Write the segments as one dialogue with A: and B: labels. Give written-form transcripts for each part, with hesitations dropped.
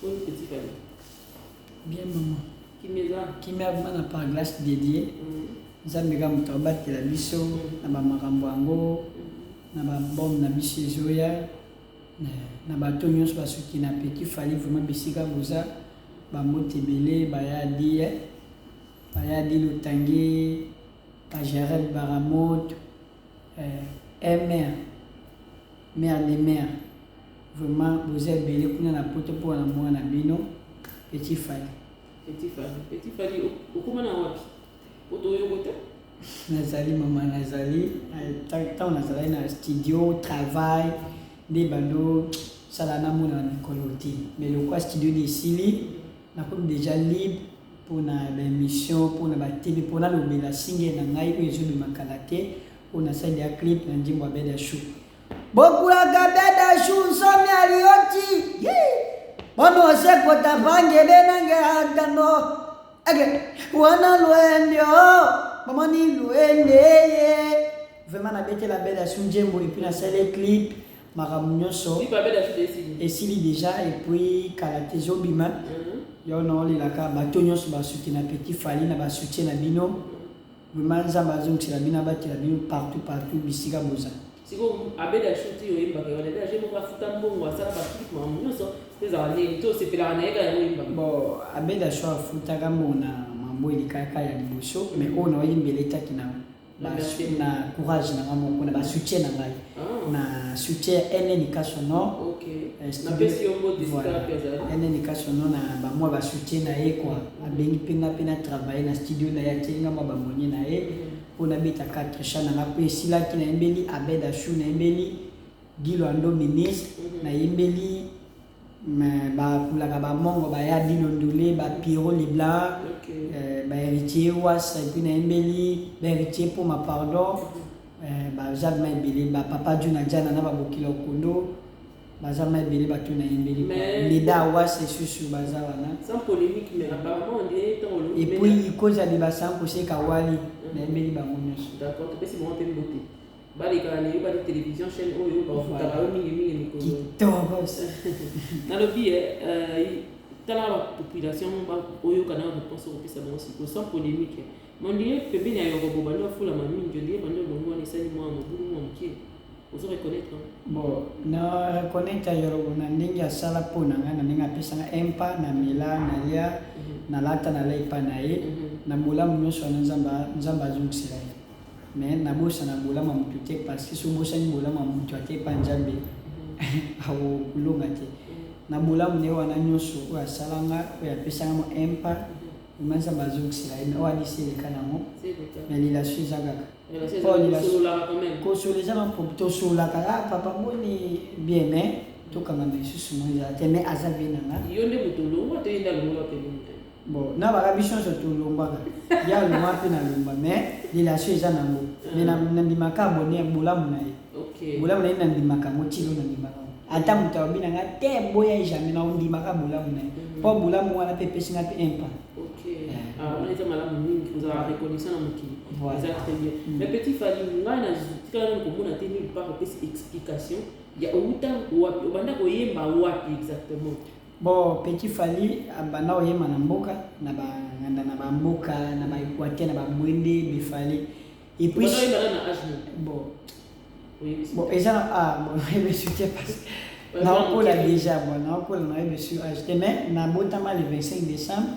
A: Boni petit Fally?
B: Bien maman.
A: Kimia eza?
B: Kimia vraiment na par grâce de Dieu. Nzambe kaka moto abatela biso na ba makambo yango na ba bombe na biso ezoya na bato nyonso ba soutenir petit Fally vraiment bisika boza ba mbote ebele baya di baya di lotange ba Jared Baramot MR mère de mère Vraiment boza ebele kuna na poto po na mwana na bino petit fally.
A: Petit fally petit fally okoma na wapi po toyoko te.
B: Nazali mama nazali tango nazalaki na studio travail nde bando sala namona na mikolo te mais lokwa studio nde esili nakomi dejà libre pona ba emission pona ba TV pona nalobela single na ngai oyo ezobima kala te oyo nasali dejà clip na nzembo ya Beda Chou. Bokulaka beda shu nsomi alioti bono osekota pange benange agano ege wana lwendio bomoni lwende ye vraiment nabetela beda shu nzembo epuis nasali clip makambo nyonso esili deja epuis kala te ezobima yo naolelaka bato nyonso basutena petit fali na basoutien na bino Vraiment nzambe azongisela bino abatela bino partout partout bisika boza.
A: Sikoyo abeda chou ti oyembaka ye wana eza je moko afuta mbongo asala ba clip makambo nionso to ezalaka ndenge nini to osepelaka na ye kaka yango oyembaka.
B: Bon abeda chou afutaka mbongo na mambo elekaka ya liboso mais oyo na oyembela etaki na ba na courage na nga moko na ba soutien na ngai na soutien ya NN Kasono NN Kasono na ba mwa ba soutien na ye quoi abengi mpe nga mpe na travailler na studio na ye atieli nga mwa ba moyen na ye mpo nabeta 4 chant na nga mpe esilaki nayembeli Abed Achou nayembeli Guy Loando ministre nayembeli Mais ba kulaka ba mongo ba ya bilondole ba Pierrot Leblanc ba heritier wassa et puis na yembeli ba heritier poma pardon baza vraiment ebele ba papa djuna djana na ba bokila okondo baza vraiment ebele batu na yembeli quoi meda wassa lisusu baza wana.
A: Sans polemique mais apparemment on dirait tango olobi
B: Et puis ikoza libasa nkoseka wali na yembeli bango nionso.
A: D'accord topesi bango pe mbote. Balekaka na Eyokani television chaine oyo bafutaka yo mingi mingi mikolo.
B: Kitokos.
A: Nalobi eh, tala ba population oyoka na reponse okopesa bango sikoyo sans polemique. Mais on dirait pembeni ya Yorobo bandi bafulama mingi, on dirait bandi olongo wana esali mwa mobulu mwa moke. Ozo reconnaître hein?
B: Bon, na reconnaître Yorobo na ndenge asala mpo na ngai, na ndenge apesa ngai impa, na mela, na lia, na lata, na lia epai na ye, na bolamu nyonso wana Nzambe Nzambe azongisela ye. Mais nabosana bolamu ya mutu te parce que soki obosani bolamu ya mutu ata epa nzambe akolonga te na bolamu naye wana nionso oyo asala nga oyo apesa nga mwa impa vraiment nzambe azongisela ye mais oyo alisi eleka nango mais relation eza kaka kosolola eza na tosololaka ah papa boni bien mais tokangama lisusu mo ezala te mais aza vie na nga.
A: Yo nde mutu olongwa to ye nde alongolaka pembeni na yo?
B: Bon na baka biso nionso tolongwaka ye alongwa pe na longwa mais relation eza nango mais na ndimaka abonne bolamu na ye bolamu na ye na ndimaka yango ti lelo na ndimaka yango ata mutu alobi na nga te boya ye jamais nako ndimaka bolamu na ye po bolamu wana pe epesi nga pe un pas.
A: Ok ah wana eza malamu mingi kozala reconnaissant na mokili eza très bien mais petit Fally ngai na tikala nanu komona te nulle part opesi explication ya owuta wapi obanda koyemba wapi exactement.
B: Bon petit Fally abanda koyemba na mboka na ba nganda na ba mboka na ba equateur na ba bwende mais Fally et puis
A: Obanda koyemba na age nini?
B: Bon
A: Oyebisi
B: bon eza na ah bon nayebi su te parce que naokola déjà bon naokola nayebi su age te mais nabotama le 25 décembre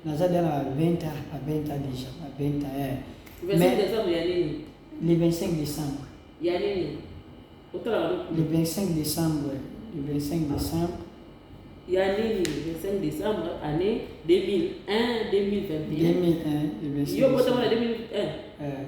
B: naza deja na ba 20 ans ba 20 ans déjà ba 20 ans eh.
A: 25
B: Mais
A: décembre ya nini?
B: Le 25 décembre.
A: Ya nini? Otalaka
B: Le 25 décembre le 25 décembre.
A: Ya nini 25 décembre année 2001 2021
B: 2001 le 25
A: Yo obotama na 2001?
B: Eh,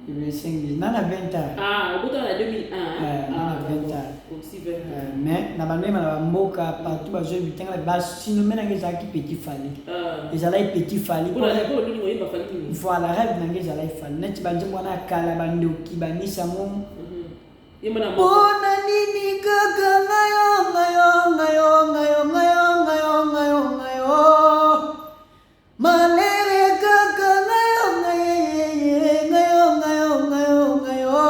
B: le 25 décembre na na 20 ans.
A: Ah, obotama na 2001?
B: Eh, na na 20 ans.
A: Okisi 20 ans.
B: Eh, mais na bandema na bamboka partout bazoyebi tanga ba sinome nanga ezalaki petit Fally.
A: Ah.
B: Ezalaki petit Fally.
A: Mpona nini olingi oyemba Fally mingi?
B: Voilà, rêve nanga ezalaki Fally. Neti banzembo wana ya kala bandoki banisa mo. Pona nini kaka nga yo nga yo nga yo nga yo nga yo nga yo nga yo nga yo Malere kaka nga yo nga ye ye ye nga yo nga yo nga yo nga yo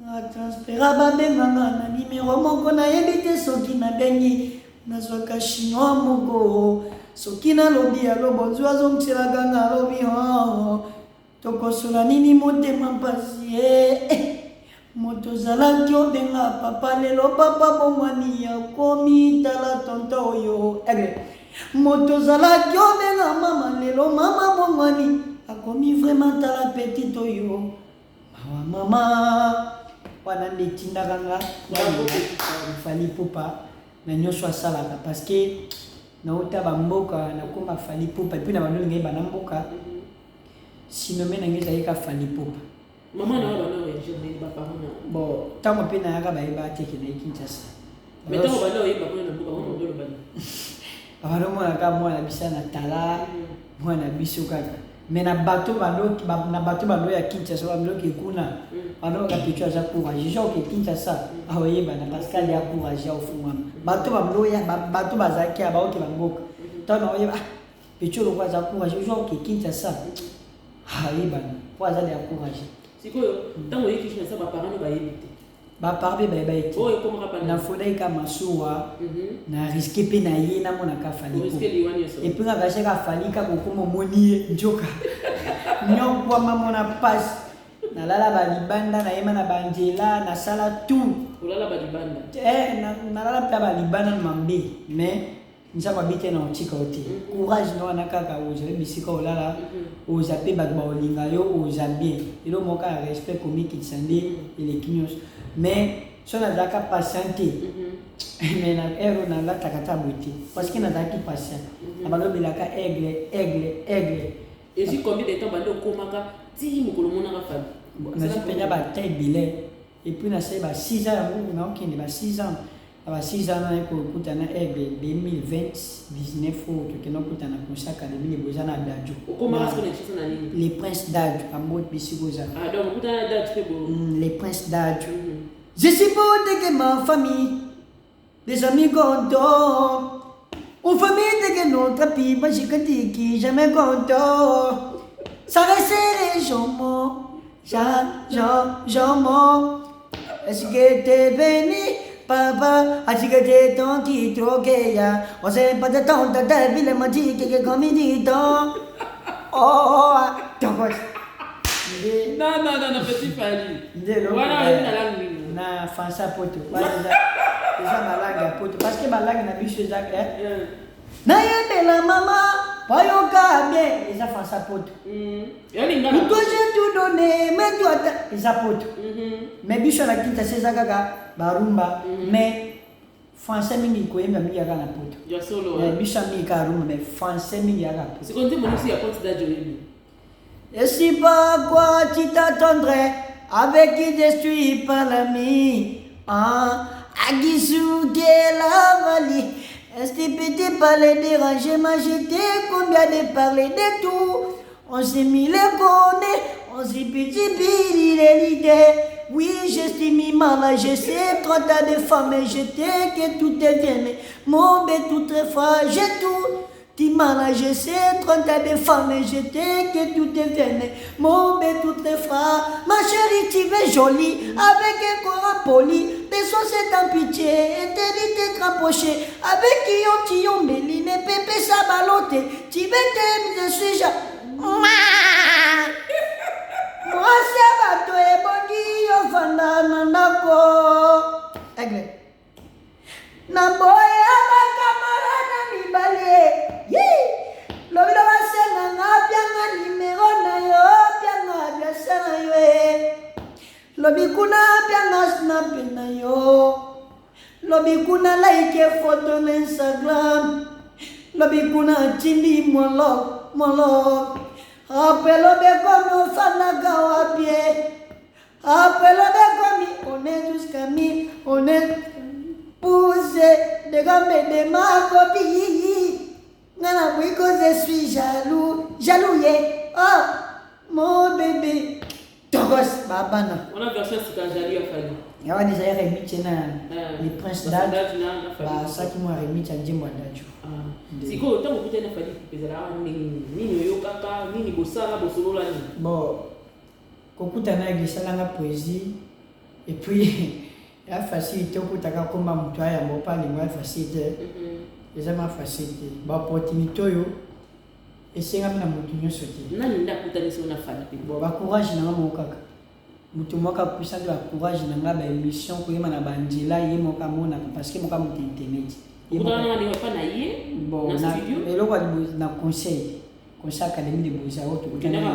B: Na transpera babenga nga na numero moko nayebi te soki nabengi. Nazwaka chinois moko soki nalobi alo bonjour azongiselaka nga alobi oh, tokosola nini motema mpasi eh, eh. Moto ozalaki obenga papa lelo papa bongwani akomi tala tonton oyo aigle moto ozalaki obenga mama lelo mama bongwani akomi vraiment tala petit oyo mawa mama wana nde etindaka nga Fally Ipupa na nyonso asalaka parce que nauta bamboka nakoma Fally Ipupa et puis na bando lingai bana mboka sinome na ngai ezalaki ka Fally Ipupa.
A: Mama na yo banda réagir ndenge ba parents na
B: Bon, ntango mpe nayaka bayeba te ke naye Kinshasa.
A: Mais ntango banda oyeba kuna na mboka bango bandoloba nini?
B: Babandomonaka mwana biso na tala, mwana biso kaka. Mais na bato bando na bato bando ya Kinshasa bandoki kuna, bandokaka Pecho aza courage. Genre ke Kinshasa aoyebana parce que ali courage aofungwama. Bato bando ya bato bazalaki ya baoke bamboka. Ntango naoyeba ah Pecho lokwa aza courage, genre ke Kinshasa ayebana po aza ya courage.
A: Sikoyo ntango oye Kinshasa, baparent no bayebi te?
B: Baparent mpe bayeba ye te.
A: Oyo ekomaka pa
B: nafodaki ka masuwa na risque mpe na ye namonaka Fally.
A: Oriske liwa nyonso.
B: Et puis nga kashaka Fally kaka okoma omoni ye nzoka nyokwama mona pasi nalala balibanda nayema na banzela nasala tout.
A: Olala balibanda?
B: Eh, nalala mpe balibanda na mambe, mais Nzambe abi te na otika yo te. Courage no wana kaka ozali bisika olala, oza mpe bato baolinga yo, oza bien. Eloko moko ya respect komikitisa nde eleki nyonso. Mais so nazalaka patient te, mais na heure oyo nalataka ata boye te parce que nazalaki patient. Na balobelaka aigle, aigle, aigle.
A: Ezwi combien de temps banda okomaka ti mokolo omonaka Fally?
B: Nazwi mpenza bata ebele et puis nasali ba 6 ans yango naokende ba 6 ans. Na ba 6 ans naye kokuta na aigle 2020 19 oyo tokenda kokutana na concert académie de boza na Dadju.
A: Okomaka sikoyo na Kinshasa na nini?
B: Le Prince Dadju ambote bisika oza.
A: Ah, donc okutana na Dadju mpe bo
B: Le Prince Dadju. Je supporte que ma famille, des amis contents. Une famille de que notre pays, moi je qui jamais content. Ça resterait jamais, jamais, jamais. Est-ce que t'es béni, papa? Est-ce que t'es ton qui troquait, ya? On sait pas de temps, ta ville m'a dit que comme il dit tant. Oh, oh, ah, tokos.
A: Non, non, non, non, petit Fally.
B: Nde eloko
A: wana oyebi na langue nini?
B: Na français ya poto. Wana eza balangue ya poto parce que balangue na biso eza nayembela mama bayoka bien eza français ya poto.
A: Ya lingala.
B: Toi j'ai tout donné mais toi eza poto. Mais biso na Kinshasa eza kaka barumba, mais français mingi koyemba mingi yaka na poto.
A: Ya solo.
B: Biso mingi kaka rumba, mais français mingi yaka poto.
A: Sikoyo nzembo nyonso ya Ponte Dadju oyebi?
B: Je sais pas quoi tu t'attendrais, avec qui je suis pas l'ami. Ah, à la vallée. Est-ce que petit parler déranger m'a jeté combien de parler de tout. On s'est mis les connaît, on s'est petit l'idée. Oui, je suis mis mal, je sais trop tas de femmes, je sais que tout est bien, mais mon bé tout très fort, j'ai tout. Timana, je sais, 30 de femmes, je sais que tout est bien, mais mon bé tout très fort. Ma chérie, tu es jolie, avec un corps poli, tes sons c'est en pitié, interdit d'être empoché, avec qui on t'y on méline, pépé sabalote, tu veux t'aimer, je suis ja. Mwasi ya bato ebongi ofanda na ndako. Aigle. Naboya bakamarade mibale. Yi! Lobi lo basenganga pianga nimero na yo, pianga adresse na yo e. Lobi kuna pianga snap na yo. Lobi kuna like photo na Instagram. Lobi kuna tindi molo molo. Après lobi ekomi ofandaka wapi e. Après lobi ekomi on est jusqu'à mi, on est poussé de gambe de ma copie. Nga na bwiko je suis jaloux, jaloux ye. Oh, mon bébé. Tokos babana.
A: Wana version ya sika jaloux ya Fally.
B: Ya wana ezali remix na Le Prince
A: Dadju.
B: Dadju
A: Na Fally.
B: Basaki mwa remix ya nzembo ya Dadju.
A: Ah. Sikoyo ntango okutani na Fally Ipupa ezalaka ndenge nini? Nini oyokaka, nini bosala, bosolola nini?
B: Bon, kokutana yaki esalanga poésie et puis ya facile te okutaka komba moto ayamba opa alingo ya facile te. Eza ma facile te. Ba opportunité oyo esengami na moto nyonso te.
A: Nani nde akutanisi yo na Fally mpe?
B: Bon, ba courage na nga moko kaka. Moto moko apusa nde ba courage na nga, ba émission koyema na ba nzela ye moko amonaka parce que moko moto internet.
A: Okutana na ndenge epa na ye?
B: Bon,
A: na studio?
B: Eloko ya liboso na conseil académie de Beaux-Arts oyo tokutana na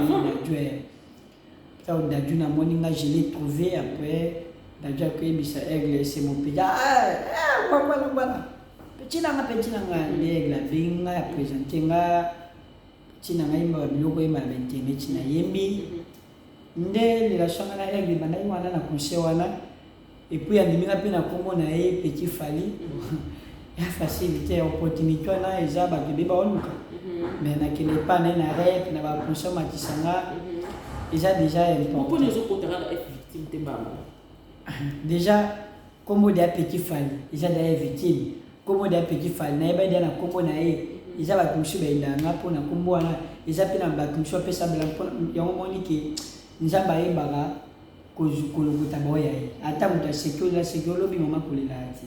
B: ye. Tango Dadju na moni nga je l'ai trouve après Dadju akoyebisa Aigle c'est mon petit ah ah voilà voilà petit na nga petit na nga nde Aigle abengi nga a presenter nga petit na nga yemba ba biloko yemba na ba internet na yembi nde relation nga na Aigle ebandaki wana na concert wana. Et puis andimi nga pe na kombo na ye petit Fally ya facile te opportunité wana eza bato ebele baoluka mais nakende epa na ye na rep na ba concert matisa nga eza déjà important.
A: Mpona ezokota kaka F victime te mbamba.
B: Déjà kombo deya petit Fally eza deya victime kombo deya petit Fally nayebaki deya na kombo na ye eza bato mosusu bayendaka nga mpo na kombo wana eza mpe na bato mosusu bapesa bla yango moni ke Nzambe ayebaka kolokota ba oyo ya ye ata moto aseki oyo aseki olobi mama kolelaka te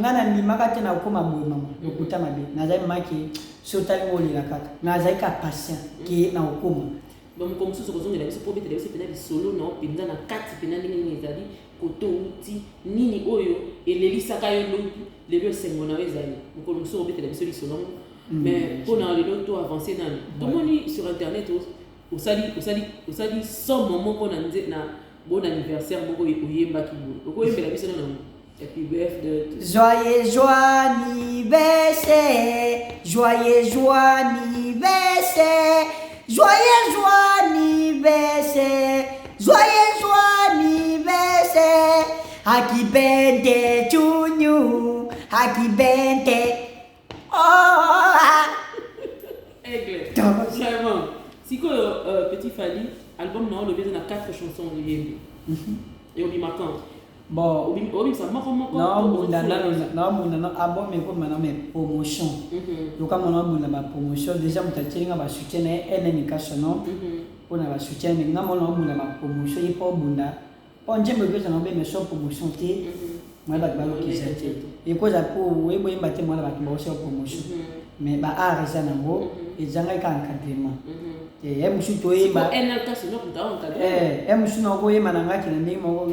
B: nga nandimaka te nakokoma boye mama lokuta mabe nazali mama ke so otali ngo olela kaka nazali ka patient ke nakokoma.
A: Mokolo mosusu okozongela biso mpo obetela biso mpenza lisolo na yo mpenza na kati mpenza ndenge nini ezali koto outi nini oyo elelisaka yo lobi lelo esengo na yo ezali. Mokolo mosusu okobetela biso lisolo yango, mais mpo na lelo to avance nanu. Tomoni sur internet osali osali osali somo moko na nze na bon anniversaire moko oyembaki boye, okoyembela biso nanu happy birthday to
B: Joyeux anniversaire, joyeux anniversaire, joyeux anniversaire, joyeux anniversaire. Happy birthday to you, happy birthday. Oh,
A: Aigle. Vraiment. Sikoyo Petit Fally, album na olobi eza na 4 chansons oyembi. Et obima quand?
B: Bon,
A: obimisa moko moko.
B: Naobunda nano, naobunda na album ekoma na me promotion. Yoka mona obunda ba promotion déjà moto atieli nga ba soutien na ye NNK Sonore mpona ba soutien nga mona obunda ba promotion ye mpo obunda mpo nzembo ekozala mabe mais so promotion te mwana bato balokisa te ekozala mpo oyeba oyemba te mwana bato baosala promotion mais ba art eza nango ezangaki ka encadrement ye mosusu toyemba
A: NLK Sonore moto aencadre.
B: Ye mosusu na okoyemba na ngaki na ndenge moko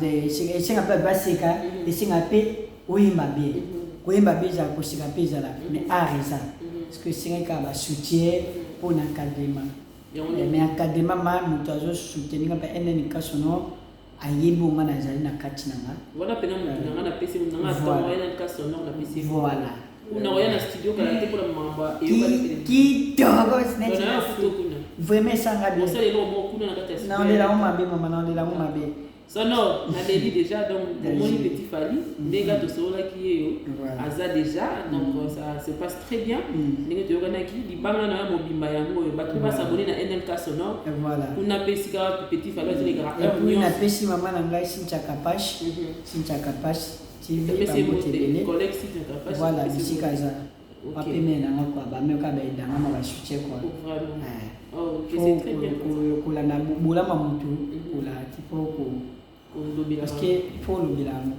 B: esenga mpe bato baseka esenga mpe oyemba bien koyemba bien ezala koseka mpe ezalaka mais art eza parce que esengaki kaka basoutien mpona encadrement mais encadrement ma moto azosoutenir nga mpe NNK Sonore ayebi oyo nga nazali na kati na nga.
A: Wana mpena motu na nga napesi motu na nga ntongo NLK Sonore napesi.
B: Voilà.
A: Kuna oya na studio kala te mpona makambo eyokani.
B: Kitoko.
A: Futo kuna.
B: Vraiment esanga bien.
A: Osala eloko moko kuna na kati ya studio.
B: Naolela yango mabe mama, naolela yango mabe.
A: Sonore naleli déjà donc omoni Petit Fally ndenge tosololaki ye yo aza déjà donc ça se passe très bien ndenge toyokanaki libanga na yo mobimba yango oyo bato mpe basabone na NLK Sonore kuna mpe esika wapi Petit Fally azolekaka
B: heure nyonso. Napesi mama na ngai Cynthia Kapash, Cynthia Kapash TV bambote ebele.
A: Collègue Cynthia Kapash.
B: Voilà bisika aza bapemene na nga kua bameka baedanga ma basoutien kua.
A: Vraiment.
B: Kolanda bolama motu kolanda ti mpo parce que faut olobela yango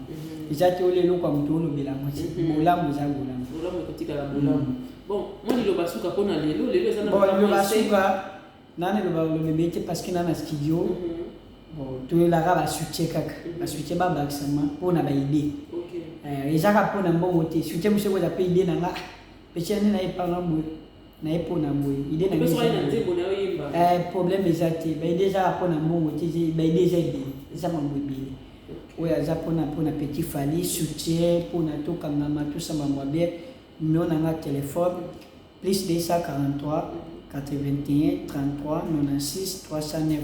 B: eza te olia eloko ya motu olobela yango ti bolamu eza bolamu.
A: Bolamu ekotikala bolamu. Bon, mwa liloba suka mpona lelo lelo eza na
B: Bon, liloba suka nani loba olobebe te parce que na na studio bon toyelaka basoutien kaka basoutien babakisama mpona baide eza kaka mpona mbongo te soutien mosu ekoza mpe idée na nga peti nde naye panga boye naye mpona boye idée na nga problème eza te baide eza kaka mpona mbongo te baide eza ebele eza mambo ebele oyo aza mpona Petit Fally soutien mpona tokangama tosamba mwa bien. Numéro na nga téléphone plus 243 81 33 96 309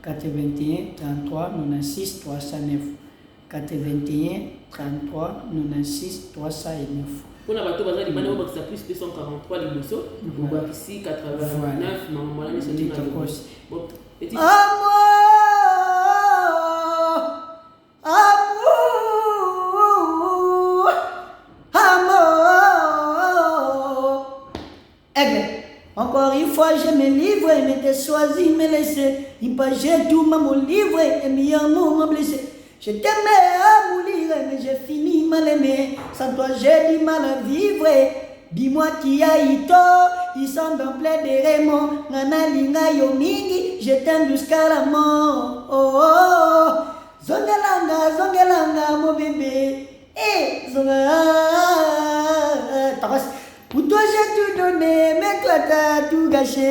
B: 81 33 96 309 81 33 96 309.
A: Mpona bato baza libanda obakisa plus 243 liboso obakisi 89 makambo wana nyonso ndenge
B: Kitokos.
A: Bon, petit
B: Amour, amour, amour. Eh bien, encore une fois, je me livre, mais t'es choisi, me laisser. Il pas j'ai tout m'a mon livre, et mi amour m'a blessé. Je t'aimais à mourir. dire, mais j'ai fini mal aimé. Sans toi, j'ai du mal à vivre. Dis-moi qui a eu tort, ils sont dans plein de remords. Nga nalinga yo mingi, je t'aime jusqu'à la mort. Oh. Zongelanga, zongelanga, mon bébé. Eh, zonga. Pour toi, j'ai tout donné, mais toi, t'as tout gâché.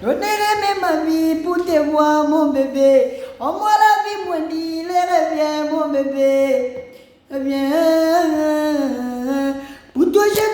B: Donnerai même ma vie pour te voir, mon bébé. Oh, moi, la vie, moi, dit, reviens, mon bébé. Reviens. Pour toi, j'ai tout.